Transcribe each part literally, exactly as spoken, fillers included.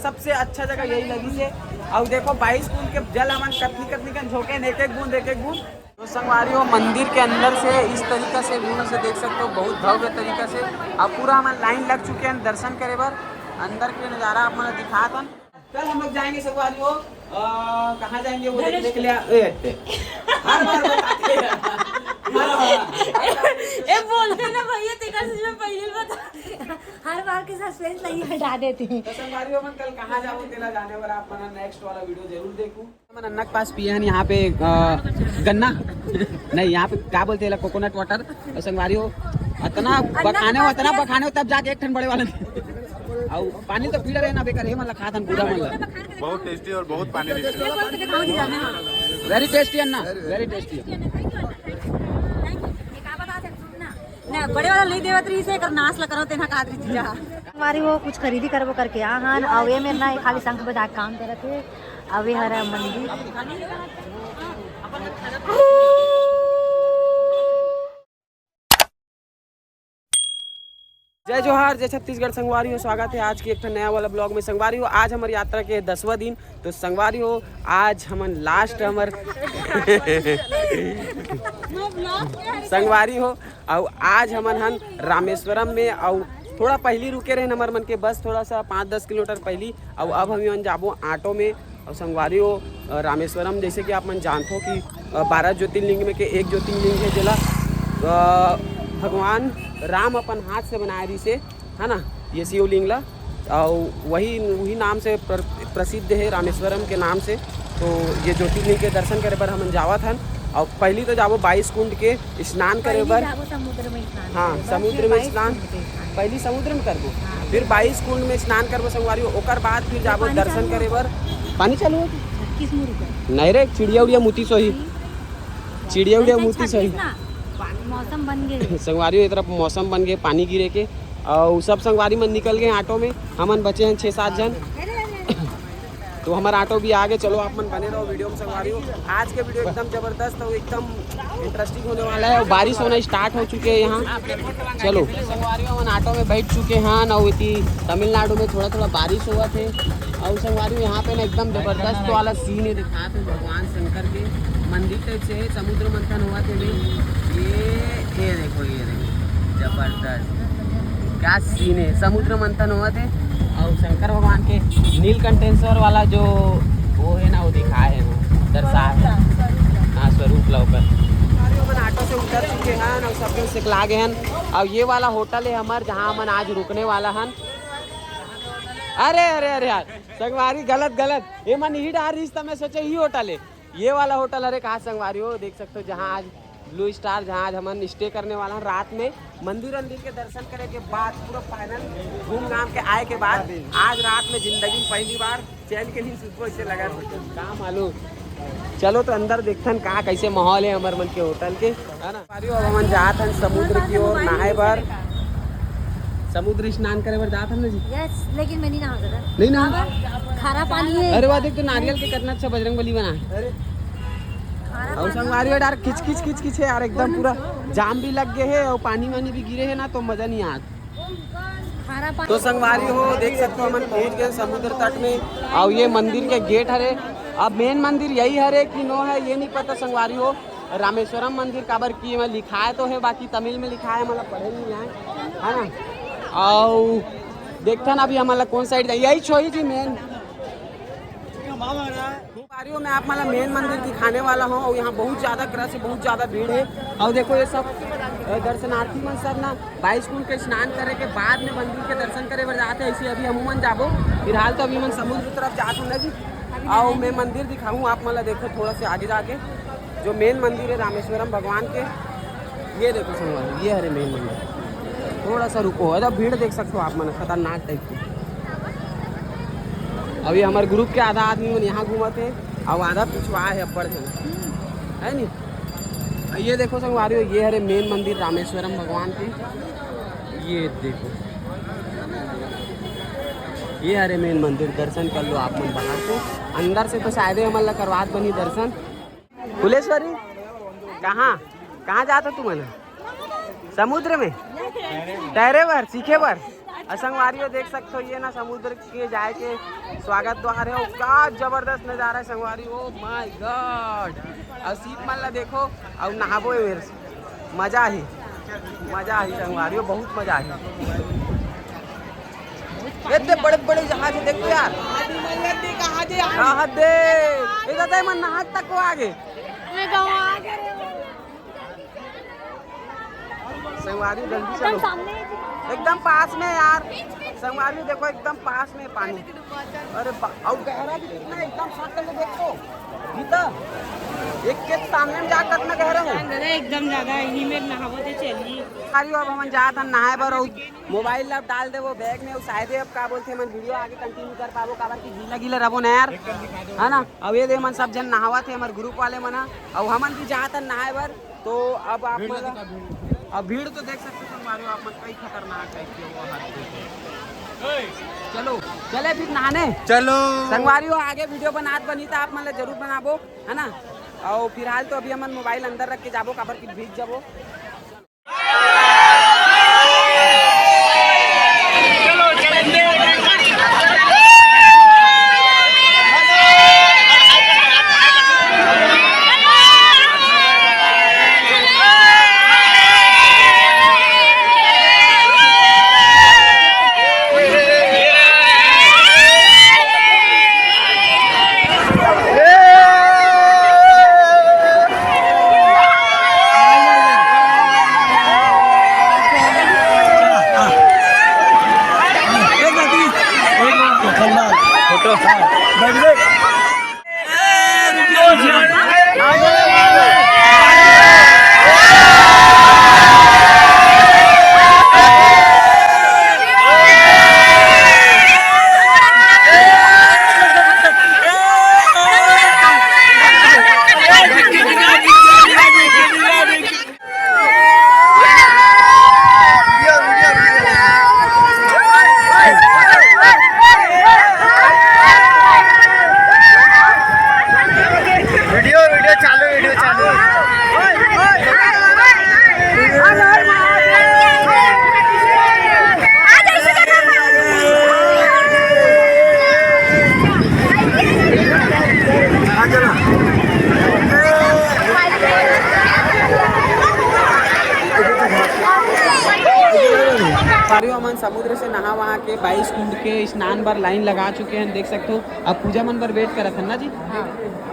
सबसे अच्छा जगह यही लगिस हे। अउ देखो, बाईस कुंड के जल हमन कतनी कतनी कन झोंकेन, एक एक बूंद, एक एक बूंद। तो संगवारी हो, मंदिर के अंदर से इस तरीका से व्यू से देख सकते हो, बहुत भव्य तरीका से। अब पूरा हमन लाइन लग चुके हैं दर्शन करे बर। अंदर के नजारा आप मन ल दिखात हन। कल हम लोग जाएंगे संगवारी हो, अ, कहाँ जाएंगे वो देखने के लिए। ए, हर बार बताते हैं। हर बार। ए, बोलते ना भैया, तेकर से मैं पहले ही बता, हर बार के सस्पेंस नहीं हटा देती। तो संगवारी हो, हमन कल कहाँ जाबो, तेला जाने बर आप मन नेक्स्ट वाला वीडियो जरूर देखू। हमन अन्ना के पास पिए हन यहाँ पे, अ, गन्ना नहीं, यहाँ पे का बोलते हैं, कोकोनट वाटर। और संगवारी हो, अतना बखाने हो, अतना बखाने हो, तब जाके एक ठन बड़े वाला। और पानी तो पी रहे ना बेकार, ये मतलब खात हन बूढ़ा मन ला। बहुत टेस्टी और बहुत पानी रिच। वेरी टेस्टी अन्ना, वेरी टेस्टी। ना, बड़े वाला नहीं देवत रही से, एकर नाश ला करो, तेना काट रही चीजा। हमारी वो कुछ खरीदी करबो करके आ हन, अउ ये मेर ना एक खाली शंख बजा के काम करत हे, अउ ये हरा मंदिर। जय जोहार, जय छत्तीसगढ़ संगवारी हो, स्वागत है आज के एक ठन नया वाला ब्लॉग में। संगवारी हो, आज हमर यात्रा के दसवां दिन। तो संगवारी हो, आज हमन लास्ट हमर संगवारी हो, अउ आज हमन हन रामेश्वरम में, अउ थोड़ा पहली रुके रहेन हमर मन के बस, थोड़ा सा पाँच दस किलोमीटर पहली। अउ अब हम जाबो ऑटो में। अउ संगवारी हो, अ, रामेश्वरम जैसे कि आप मन जानथो कि, अ, बारह ज्योतिर्लिंग में के एक ज्योतिर्लिंग है, जेला, अ, भगवान राम अपन हाथ से बनाए रहिसे, है ना, ये शिवलिंग ला। अउ वही, वही नाम से प्र-, प्रसिद्ध है रामेश्वरम के नाम से। तो ये ज्योतिर्लिंग के दर्शन करे बर हमन जावत हन। अउ पहली तो जाबो बाईस कुंड के स्नान करे बर। जाबो समुद्र में स्नान हाँ, करे बर, समुद्र फिर में बाईस स्नान। कुंड के स्नान। पहली समुद्र में करबो, हाँ, फिर फिर बाईस कुंड में स्नान करबो संगवारी हो। ओकर बाद फिर जाबो पानी दर्शन चालू करे बर। पानी चालू हो? किस मुहूर्त में? नहीं रे, चिड़िया उड़िया मुती सोही। चिड़िया उड़िया नहीं, मुती सोही। छब्बीस ना, मौसम बन गए। संगवारी हो, ये तरफ मौसम बन गए पानी गिरे के। अउ सब संगवारी मन निकल गए ऑटो में, हमन बचे हैं छः सात जन। अरे, अरे, अरे। तो हमारा ऑटो भी आ गए। चलो आप मन बने रहो वीडियो में संगवारी हो। आज के वीडियो एकदम जबरदस्त और एकदम इंटरेस्टिंग होने वाला है। और बारिश होना स्टार्ट हो चुके हैं यहाँ। चलो संगवारी हो, हमन ऑटो में बैठ चुके हैं ना, इतनी तमिलनाडु में थोड़ा थोड़ा बारिश हुआ थे। और संगवारी हो, यहाँ पे ना एकदम जबरदस्त वाला सीन है, दिखाते हैं भगवान शंकर के मंदिर टाइप से है, समुद्र मंथन हुआ थे भी। ये, ये देखो, ये देखो, जबरदस्त क्या सीन है, समुद्र मंथन हुआ थे। और शंकर भगवान के नीलकंठेश्वर वाला जो वो है ना, वो दिखाए हैं, वो दर्शाए हैं। हाँ, स्वरूप ला ओकर। हमन ऑटो से उतर चुके हैं और सब जन सिकला गए हैं। और ये वाला होटल है हमार, जहाँ हमन आज रुकने वाला हन। अरे, अरे, अरे यार, संगवारी, गलत, गलत। ये मन ही डार रही, मैं सोचे ही होटल है। ये वाला होटल, अरे कहा संगवारी हो, देख सकते हो, जहाँ आज ब्लू स्टार, जहाँ आज हमन स्टे करने वाला हैं रात में। मंदिर, मंदिर के दर्शन करे के बाद, पूरा फाइनल घूम घाम के आए के बाद, आज रात में जिंदगी में पहली बार चैन के नींद सुतबो, ऐसे लगा। का मालूम। चलो तो अंदर देखथन का कैसे माहौल है हमर मन के होटल के, है ना। अब हमन जात हन समुद्र की ओर नहाए बर, समुद्र स्नान करे बर जात हन ना जी। यस, लेकिन मैं नहीं नहा सकता। नहीं नहा? खारा पानी है। अरे वाह, देख तो नारियल के कितना अच्छा बजरंग बली बना है। अरे खारा और पानी संगवारी है। यार, किच किच किच किच है यार, एकदम पूरा जाम भी लग गए है और पानी वानी भी गिरे है ना, तो मजा नहीं आत। खारा पानी। तो संगवारी हो, देख सकते हो, हमन पहुंच गए समुद्र तट में। और ये मंदिर के गेट हरे। अब मेन मंदिर यही हरे कि नो है, ये नहीं पता संगवारी हो। रामेश्वरम मंदिर काबर कि एमा लिखाए तो है, बाकी तमिल में लिखाए, मतलब पढ़े नहीं है, है ना। और देखथन अभी हमन ला कौन साइड जाए, यही छोही जी मेन। संगवारी हो, मैं आप मन ला मेन मंदिर दिखाने वाला हूँ और यहाँ बहुत ज़्यादा क्रश है, बहुत ज़्यादा भीड़ है। और देखो ये सब, अ, दर्शनार्थी मन सब ना बाईस कुंड के स्नान करे के बाद में मंदिर के दर्शन करे बर जाते हैं। ऐसे अभी हमू मन जाबो, फिलहाल तो अभी मन समुद्र तरफ जात हूँ ना जी। और मैं मंदिर दिखाऊँ आप मन ला, देखो थोड़ा से आगे जाके जो मेन मंदिर है रामेश्वरम भगवान के, ये देखो संगवारी, ये हरे मेन मंदिर। थोड़ा सा रुको, अरे भीड़ देख सकते हो आप मन, खतरनाक टाइप की। अभी हमारे ग्रुप के आधा आदमी मन यहाँ घूमत है, अब आधा पिछवा है अब्बड़ झन, है नी। ये देखो संगवारी हो, ये हरे मेन मंदिर रामेश्वरम भगवान के। ये देखो, ये हरे मेन मंदिर, दर्शन कर लो आप मन बाहर से। अंदर से तो शायद हमन ला करवात बनी दर्शन। फुलेश्वरी, कहाँ, कहाँ जात हो तुमन? समुद्र में तैरे बर, सीखे बर? अउ संगवारी हो, देख सकते हो, ये ना समुद्र के जाए के स्वागत द्वार है। और क्या जबरदस्त नजारा है संगवारी, ओ माय गॉड। और सीप मन ला देखो, और नहाबो है मेरे से। मजा ही, मजा ही संगवारी हो, बहुत मजा ही। इतने बड़े बड़े जहाज है, देखो यार। कहाँ दे, इधर तो मन नहात तक को आगे। मैं गाँव आ गया रे। संगवारी जल्दी एकदम चलो। सामने है जी। एकदम पास में यार। संगवारी देखो, एकदम पास में पानी। अरे बा-, और गहरा भी कितना है, एकदम साथ करके देखो। गीता, एक के सामने में जा, कितना गहरा है। अरे एकदम ज्यादा है, इही में नहाबो ते चली। संगवारी अब हमन जात हन नहाए बर, और मोबाइल ला डाल देबो बैग में, और शायद अब का बोलते, हमन वीडियो आगे कंटिन्यू कर पाबो, काबर कि गीला गीला रबो ना यार, है ना। अब ये दे मन सब जन नहावत हे, हमर ग्रुप वाले मन ह, और हमन भी जात हन नहाए बर। तो अब आप मन ला, अब भीड़ तो देख सकते हो संगवारी हो आप मन, कई खतरनाक टाइप के वो हाथ। चलो, चले फिर नहाने। चलो। संगवारी हो, आगे वीडियो बनात बनी त आप मन ला जरूर बनाबो, है ना। और फिलहाल तो अभी हमन मोबाइल अंदर रख के जाबो, काबर कि भीग जाबो। फोटो। वीडियो, वीडियो चालू, वीडियो चालू। संगवारी हो, हमन समुद्र से नहा वहा के बाईस कुंड के स्नान बर लाइन लगा चुके हैं, देख सकते हो। अब पूजा मन बर वेट करत हन ना जी। हाँ।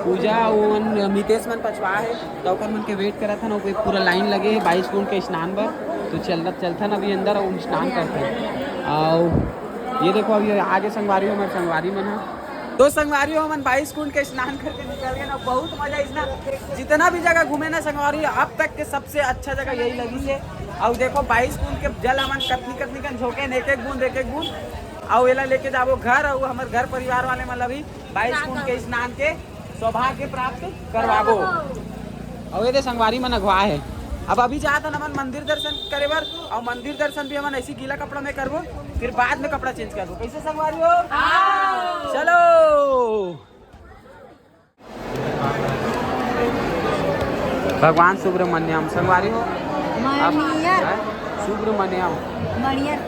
पूजा, वो मन, मितेश मन पछवा है, तो ओकर मन के वेट करत हन। वो पूरा लाइन लगे है बाईस कुंड के स्नान बर। तो चल, चलथन अभी अंदर और स्नान करथन। और ये देखो, अभी आगे संगवारी हो, हमारे संगवारी मन है। तो संगवारी हो, हमन बाईस कुंड के स्नान करके निकल गए ना। बहुत मजा इसना, जितना भी जगह घूमे ना संगवारी, अब तक के सबसे अच्छा जगह यही लगी है। और देखो, बाईस कुंड के जल हमन कतनी कतनी कन झोंके, एक एक बूंद, एक एक बूंद। और एला लेके जाबो घर, और हमर घर परिवार वाले मन ला भी बाईस कुंड के स्नान के सौभाग्य प्राप्त करवाबो। और ये दे संगवारी मन अगुवा है। अब अभी जात हन हमन मंदिर दर्शन करे बर, और मंदिर दर्शन भी हमन ऐसी गीला कपड़ा में करबो, फिर बाद में कपड़ा चेंज करबो। कैसे संगवारी हो? हाँ। चलो। भगवान सुब्रमण्यम संगवारी हो। आप मणियर। हैं? सुब्रमण्यम। मणियर।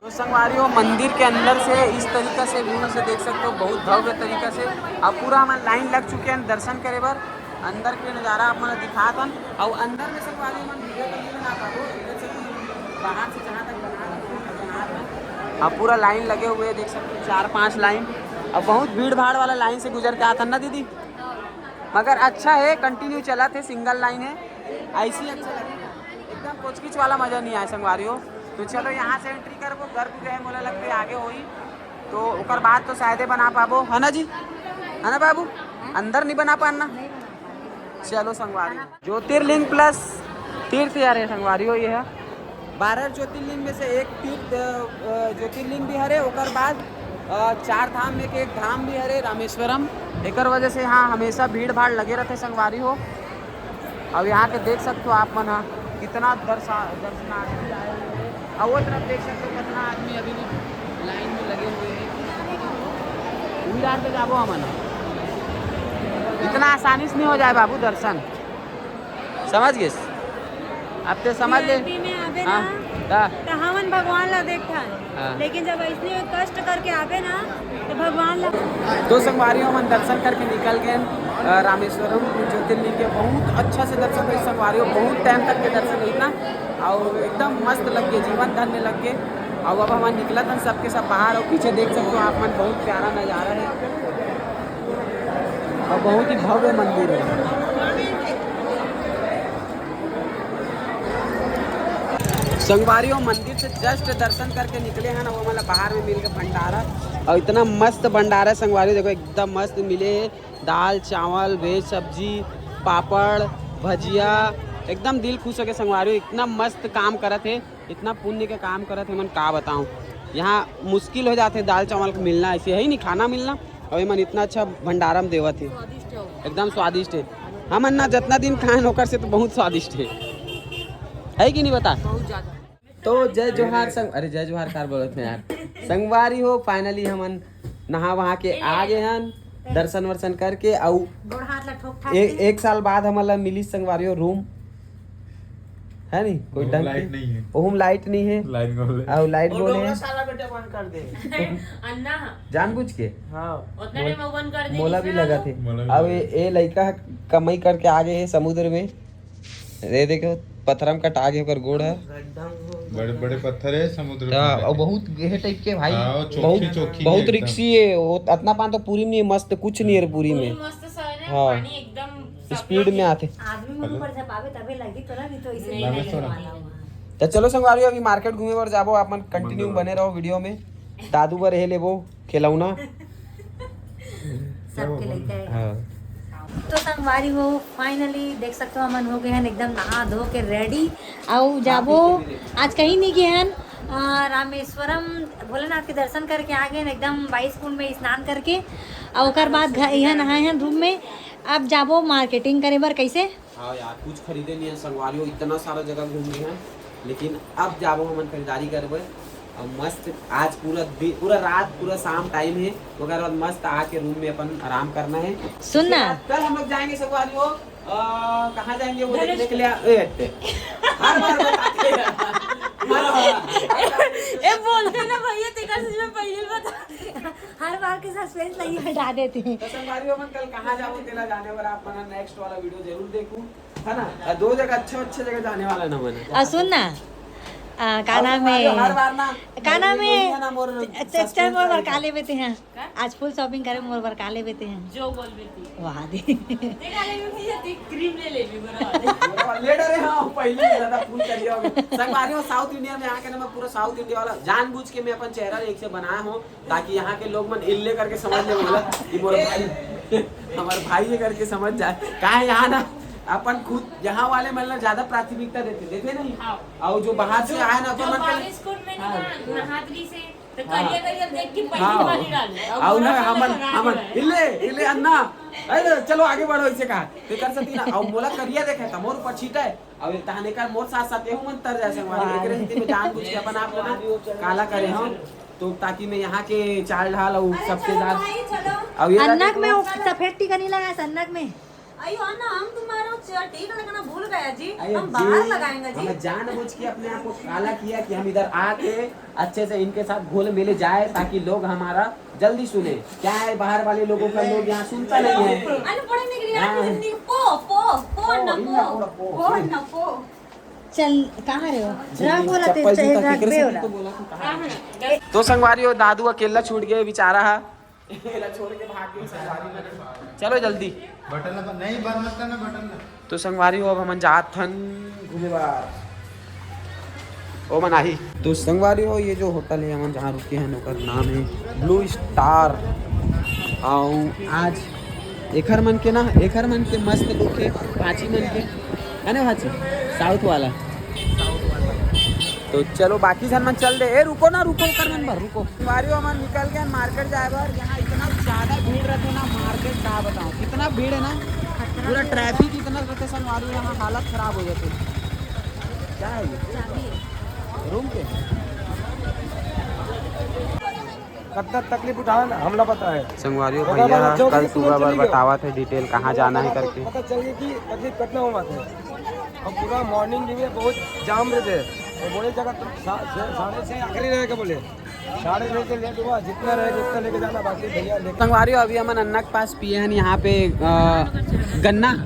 तो संगवारी हो, मंदिर के अंदर से इस तरीका से व्यू से देख सकते हो, बहुत भव्य तरीका से। अब पूरा हमन लाइन लग चुके हैं दर्शन करे बर। अंदर के नजारा आप मन ल दिखात हन। और अंदर में संगवारी मन वीडियो तो नहीं बना पाबो, इधर से बाहर से जहाँ तक बना, बना, बना। अब पूरा लाइन लगे हुए हैं, देख सकते हो, चार पांच लाइन। अब बहुत भीड़ भाड़ वाला लाइन से गुजर के आत हन ना दीदी, मगर अच्छा है, कंटिन्यू चलत है, सिंगल लाइन है, ऐसी अच्छा लगेगा। एकदम कोचकिच वाला मजा नहीं आया संगवारी हो। तो चलो, यहाँ से एंट्री करबो, गर्भगृह मोला लगते आगे होही, तो ओकर बाद तो शायदे बना पाबो, है ना जी, है ना बाबू? अंदर नहीं बना पाना। चलो संगवारी, ज्योतिर्लिंग प्लस तीर्थ यार है संगवारी हो, ये है बारह ज्योतिर्लिंग में से एक तीर्थ, अ, ज्योतिर्लिंग भी हरे, ओकर बाद, अ, चार धाम में के एक धाम भी हरे, रामेश्वरम। एकर वजह से यहाँ हमेशा भीड़ भाड़ लगे रहते संगवारी हो। अब यहाँ के देख सकते हो आप मन ह, कितना दर्शा-, दर्शनार्थी आए हुए हैं। और वो तरफ देख सकते हो, कितना आदमी अभी भी लाइन में लगे हुए हैं। उधार पे जाबो हमन, इतना आसानी से नहीं हो जाए बाबू दर्शन, समझ गए? अब ते समझ ले। वीआईपी में आबे हाँ, ना, ता। तो हमन भगवान ला देखथन। हाँ। लेकिन जब ऐसने कष्ट करके आबे ना, तो भगवान ला। तो संगवारी हो, हमन दर्शन करके निकल गए, अ, रामेश्वरम ज्योतिर्लिंग के। बहुत अच्छा से दर्शन करी संगवारी हो, बहुत टाइम तक के दर्शन करी ना, और एकदम मस्त लग गए, जीवन धन्य लग गए। और अब हमन निकलत हन सबके सब बाहर, और पीछे देख सकते हो आप मन, बहुत प्यारा नज़ारा है और बहुत ही भव्य मंदिर है। संगवारी हो, मंदिर से just दर्शन करके निकले हैं ना, वो मतलब बाहर में मिल के भंडारा, और इतना मस्त भंडारा है संगवारी, देखो एकदम मस्त मिले है, दाल चावल, वेज सब्जी, पापड़, भजिया, एकदम दिल खुश हो गया संगवारी हो, इतना मस्त काम करत है, इतना पुण्य के काम करत है, मन का बताऊँ। यहाँ मुश्किल हो जाते दाल चावल का मिलना, ऐसे है ही नहीं खाना मिलना, और ये मन इतना अच्छा भंडारा में देवत है, एकदम स्वादिष्ट है। हमन ना जितना दिन खाएन ओकर से तो बहुत स्वादिष्ट है, है कि नहीं बता? बहुत ज्यादा। तो जय जोहार संग, अरे जय जोहार कार बोलत हैं यार, संगवारी हो, finally हमन नहा वहा के आ गए हन, दर्शन वर्शन करके। अउ गोड़ हाथ ला ठोक ठाक ए, के। एक साल बाद हमन ला मिली संगवारी हो रूम, है नहीं कोई रूम ढंग लाइट के? नहीं है। ओहू में लाइट नहीं है। लाइट गोल है। अउ लाइट वो गोल डोंगरा है। साला बेटा बंद कर दे। अन्ना। जानबूझ के? हाँ। उतना मोल-, टाइम वो बंद कर दे, मोला भी दूसरा लगा वाला। थे। मोला भी अब लगा ये, थे। ये लड़का कमाई करके आ गए हैं समुद्र में। ये देखो, पत्थरम कटा के ओकर गोड़ है। गड्ढा में हो। बड़े बड़े पत्थर है समुद्र हाँ, में। और बहुत गहरे टाइप के भाई। हाँ, वो चोखी, बहुत, चोखी बहुत एकदम। रिक्सी है वो, अतना पान तो पूरी में नहीं है, मस्त कुछ नहीं है पूरी में। पूरी मस्त शहर है, हाँ। पानी एकदम स्पीड में आते। आदमी मन ऊपर झपावे तबे लगी तोरा, नहीं तो इसे नहीं, नहीं नहीं, थोड़ा। वाला हुआ। तो चलो संगवारी, अभी मार्केट घूमे बर जाबो, आप मन कंटिन्यू बने रहो वीडियो में। दादू बर हे लेबो खिलौना। सबके लेके आए। हाँ। तो संगवारी हो, finally देख सकते हो, हमन हो गए हैं एकदम नहा धो के रेडी। आउ जाबो, आज कहीं नहीं गए हैं, आ, रामेश्वरम भोलेनाथ के दर्शन करके आ गए हैं एकदम बाईस कुंड में स्नान करके। और ओकर बाद घर यहाँ नहाए हैं रूम में। अब जाबो मार्केटिंग करे बर। कैसे? हाँ यार, कुछ खरीदे नहीं है संगवारी हो, इतना सारा जगह घूम गए हैं, लेकिन अब जाबो हमन खरीदारी करबे। अब मस्त आज पूरा दिन, पूरा रात, पूरा शाम टाइम है, ओकर बाद मस्त आके रूम में अपन आराम करना है। सुन ना। उसके बाद कल हम लोग जाएंगे संगवारी हो, अ, कहाँ जाएंगे वो देखने के लिए? ए, हटते। हर बार बताते हैं। हर बार। ए, बोलते ना भैया, तेकर से मैं पहले बता। हर बार के सस्पेंस नहीं हटा देते हैं। तो संगवारी हो, हमन कल कहाँ जाबो तेला जाने वाला, आप मन नेक्स्ट वाला वीडियो जरूर देखू, है ना? और दो जगह, अच्छे अच्छे जगह जाने वाला ना बने। और सुन ना, आ, का और नाम है? हर बार ना, का नाम ये है? है ना, मोर टेक्सटाइल सस्पेंस मोर बर रहेगा। का लेबे ते हैं? का? आज फुल शॉपिंग करे मोर बर का लेबे ते हैं? जो बोलबे ती। वाह दे। देखा ले भैया, देख क्रीम ले ले भी बना दे। ले डरे हाँ, पहले ही ज्यादा फुल कर दिया होगा। संगवारी हो, साउथ इंडिया में आके ना मैं पूरा साउथ इंडिया वाला जानबूझ के मैं अपन चेहरा एक से बनाया हूँ, ताकि यहाँ के लोग मन इल्ले करके समझ ले, बोला कि मोर भाई, हमार भाई है करके समझ जाए। का है यहाँ ना, अपन खुद यहाँ वाले मन ला ज्यादा प्राथमिकता देते, देते नहीं। हाँ। और जो बाहर से जो, आए ना, जो अपन मन के बारिश कोट में हाँ। नहा-, नहात रही से, तो हाँ। करिया करिया देख के पहली हाँ। पानी डाले। और और ना, गोरा हमन, काला हमन, डाले। इल्ले, इल्ले अन्ना, अरे चलो आगे बढ़ो, इसे कहा, तो कर सकती ना। और मोला करिया देखे, तो मोर ऊपर छीटा है। अब तहन एकर मोर साथ साथ एहू मन तर जाए संगवारी। वाह। एकरे सेती मैं जानबूझ के अपन आप ला काला करे हूँ, तो ताकि मैं यहाँ के चाल ढाल और अरे सबसे चलो ज्यादा भाई, चलो। अब ये अन्नक में वो सफेद टीका नहीं लगा है, सन्नक में। अयो अन्ना, हम तुम्हारा च-, टीका लगाना भूल गया जी, अरे हम जी, बाहर लगाएंगे जी। हमने जानबूझ के अपने आप को काला किया कि हम इधर आके अच्छे से इनके साथ घुल मिल जाए, ताकि लोग हमारा जल्दी सुने। क्या है, बाहर वाले लोगों का लोग यहाँ सुनता नहीं है। अरे पढ़े नहीं गया हाँ। हिंदी। पो, पो, पो, पो, न इन्ना पो। पो, पो। पो, न पो। चल, कहाँ रहे हो? जी, रख बोला, चप्पल तेरे जूता रख केकरे बे से बोला। तो बोला कि कहाँ है? तो संगवारी हो, दादू अकेला छूट गए बेचारा है। एला छोड़ के भाग गए संगवारी हो। चलो जल्दी। बटन ला, नहीं, बंद मत करना बटन ला। तो संगवारी हो, अब हमन जात हन घूमे बार। ओ मनाही। तो संगवारी हो, ये जो होटल है हमन जहाँ रुके हैं, ओकर नाम है ब्लू स्टार। और आज एखर मन के ना, एखर मन के मस्त लुक है, भांची मन के, है ना भांची? साउथ वाला। तो चलो बाकी झन मन चल दे। ए, रुको ना, रुको, ओकर मन बर रुको। संगवारी हो, हमन निकल गए मार्केट जाए बर। यहाँ इतना ज्यादा भीड़ रहते ना मार्केट, का बताऊँ, कितना भीड़ है ना, पूरा ट्रैफिक इतना रहते संगवारी हो, यहाँ हालत खराब हो जाते। क्या है ये? रूम के? कितना तकलीफ उठाए ना, हमला पता है। संगवारी हो, भैया कल सुबह बर बतावा थे डिटेल कहाँ जाना है करके। पता चलिए कि तकलीफ कितना हुआ था। हम पूरा मॉर्निंग में बहुत जाम रहे थे, तो बोले जगह तुम सा-, सा-, साढ़े छः आखिरी रहेगा बोले, साढ़े छः से लेट हुआ, जितना रहेगा उतना लेके जाना, बाकी भैया लेके संगवारी हो, अभी हमन अन्ना के पास पिए हन यहाँ पे, अ, गन्ना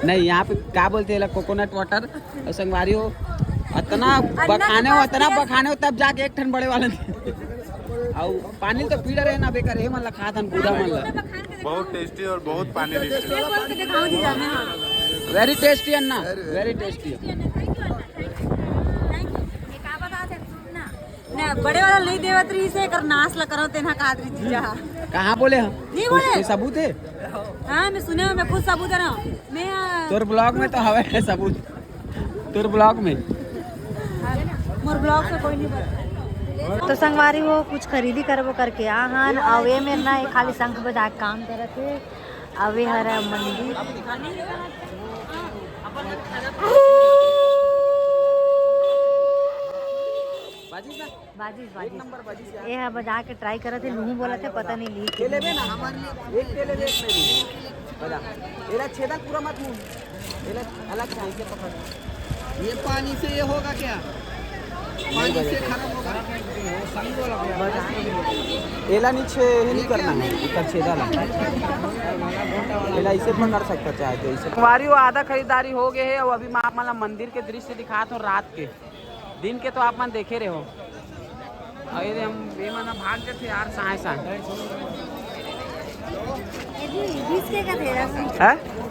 नहीं, यहाँ पे का बोलते हैं, कोकोनट वाटर। और संगवारी हो, अतना बखाने हो, अतना बखाने हो, तब जाके एक ठन बड़े वाला। और पानी तो पी रहे ना बेकार, ये मन ला खात हन, बूढ़ा मन ला। बहुत टेस्टी और बहुत पानी रिच। मैं बोल के दिखाऊं जी जाने, हाँ। Very tasty Anna, very tasty. Thank you, Anna, thank you, Anna, thank you। Thank you। ये का बता सकते तुम ना? ना, बड़े वाला नहीं देवत रही से, कर नाश ला करो, तेना कहा रही जीजा। कहाँ बोले हम? नहीं बोले। कोई सबूत है? हाँ, मैं सुने हूँ, मैं खुद सबूत है ना। मैं, आ, तोर ब्लॉग में तो हवे है सबूत। तोर ब्लॉग में। मोर ब्लॉग से कोई नहीं बता। तो संगवारी हो, कुछ खरीदी करबो करके आ हन, अउ ये मेर ना, ये खाली शंख बजा के काम करत हे। अउ ये हरा मंदिर। बाजिस, बाजिस। ये हा बजा के ट्राई करत हे, लूहू बोलत हे, पता नहीं ली के लेबे ना, एक के लेबे, एक नहीं। बजा। एला छेदा पूरा मत मुंह। एला अलग से ऐसे पकड़। ये पानी से ये होगा क्या? पानी से खराब होगा। एला नीचे ये नहीं करना है, इधर छेदा ना। एला ऐसे पकड़ सकता चाहे तो ऐसे। संगवारी हो, आधा खरीदारी हो गए है। अब अभी मैं आप मन ला मंदिर के दृश्य दिखात हो रात के। दिन के तो आप मन देखे रहे हो। अउ ये हम, ये मन भाग जाते यार, साए साए। ये जी, बीस के का दे रहा है। हैं?